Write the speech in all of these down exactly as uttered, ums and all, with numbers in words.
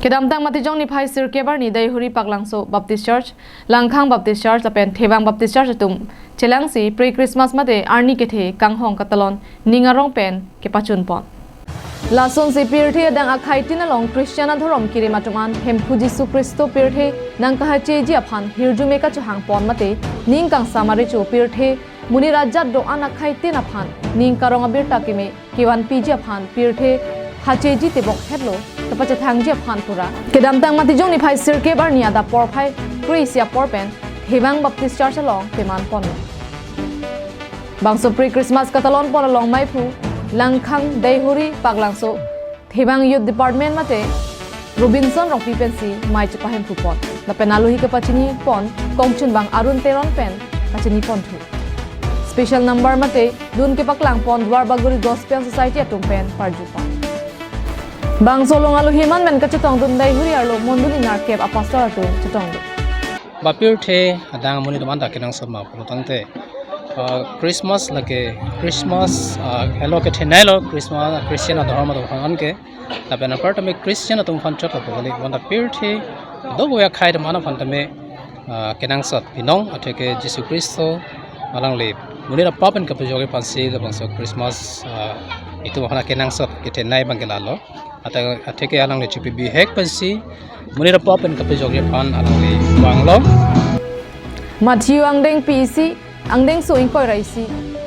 Kedamtang Matijong niphai sirkep arni Deihori Paklangso Baptist Church, Langkhang Baptist Church lapen Thevang Baptist Church atum chelangsi pre-Christmas mate arni kethe kanghong katalon ning arong pen kepachun pon. Lasonsi pirthe adang akhaitin along Christian adhorom kerim atum an Hemphu Jisu Khristo pirthe nangkahacheji aphan hirjume kachohang pon mate ning kangsam arecho pirthe monit ajat do-an akhaitin aphan ning karong abirta keme kevan piji aphan pirthe hacheji tebok hetlo kapachethangji aphan pura kedamtang Matijong niphai sirkep arni adap porphai kre-isi apor pen Thevang Baptist Church along peman ponlo. Bangso pre-Christmas katalon pon along maiphu Langkhang Deihori Paklangso Thevang Youth Department mate Robinson Rongpi pensi mei chepahemphu pon. Lapen alohi kapachini pon kongchunbang Arun Teron pen kachini ponthu. Special number mate dun kepaklang pon Duar Bagori Gospel Society atum pen parju pon. Bangso along alohi man men kachetongdun Deihori arlo mondoli nerkep apastor atum chetongdun. Ba pirthe adang amonit atum anta kenangsot ma pulo tangte, ah, Christmas lake Christmas, ah, helo kethenei lo Christmas, ah, Christian adhorom atum aphan ke. Lapen apar tame Christian atum aphan chot lapu kali bonta pirthe do-an akhai atum aphan tame, ah, kenangsot pinong atheke Jisu Khristo alangli monit apap pen kapajok-e aphansi labangso Christmas, ah, itum aphan kenangsot kethenei abang ke lalo. Ata atheke alangli chepi bihek pensi monit apap pen kapajok-e aphan alangli vanglo. Matthew angdeng P E C, angdengso ingkoi ra isi,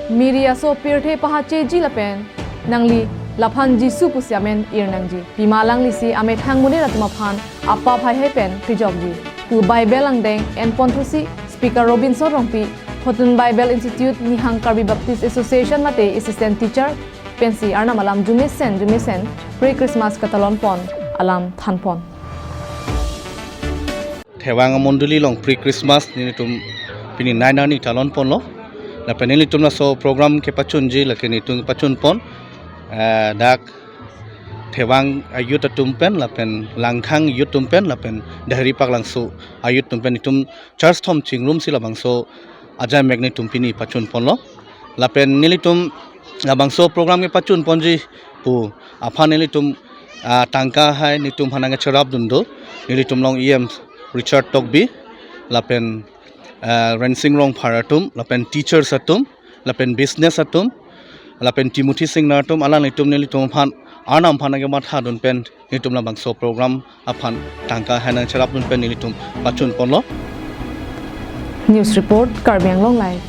Miri aso pirthe pahacheji lapen nangli laphan Jisu pusi amen ir nangji. Pima alanglisi amethang monit atum aphan apap haihai pen pejokji pu Bible angdeng en ponthusi Speaker Robinson Rongpi, Khotun Bible Institute, Nihang Karbi Baptist Association mate Assistant Teacher pensi arnam alam jumesen jumesen pre-Christmas katalon pon alam than pon. Thevang amondoli along pre-Christmas nelitum pini nine arni talon ponlo. Lapen nelitum laso program kepachunji lake nelitum pachun pon, eh, dak Thevang a-youth atum pen lapen Langkhang youth atum pen lapen Deihori Paklangso a-youth atum pen itum church thom chingrumsi labangso ajaimek nelitum pini pachun ponlo. Lapen nelitum labangso program kepachun ponji pu aphan nelitum, ah, tangka hai nelitum aphan nangcherapdun do. Nelitum along E M Richard Tokbi lapen, ah, Rensing Rongphar atum lapen teachers atum lapen business atum lapen Timothy Singnar atum alanglitum nelitum aphan arnam aphan nangkemathadun pen nelitum labangso program aphan tangka hai nangcherapdun pen nelitum pachun ponlo. News report, Karbi Anglong Live.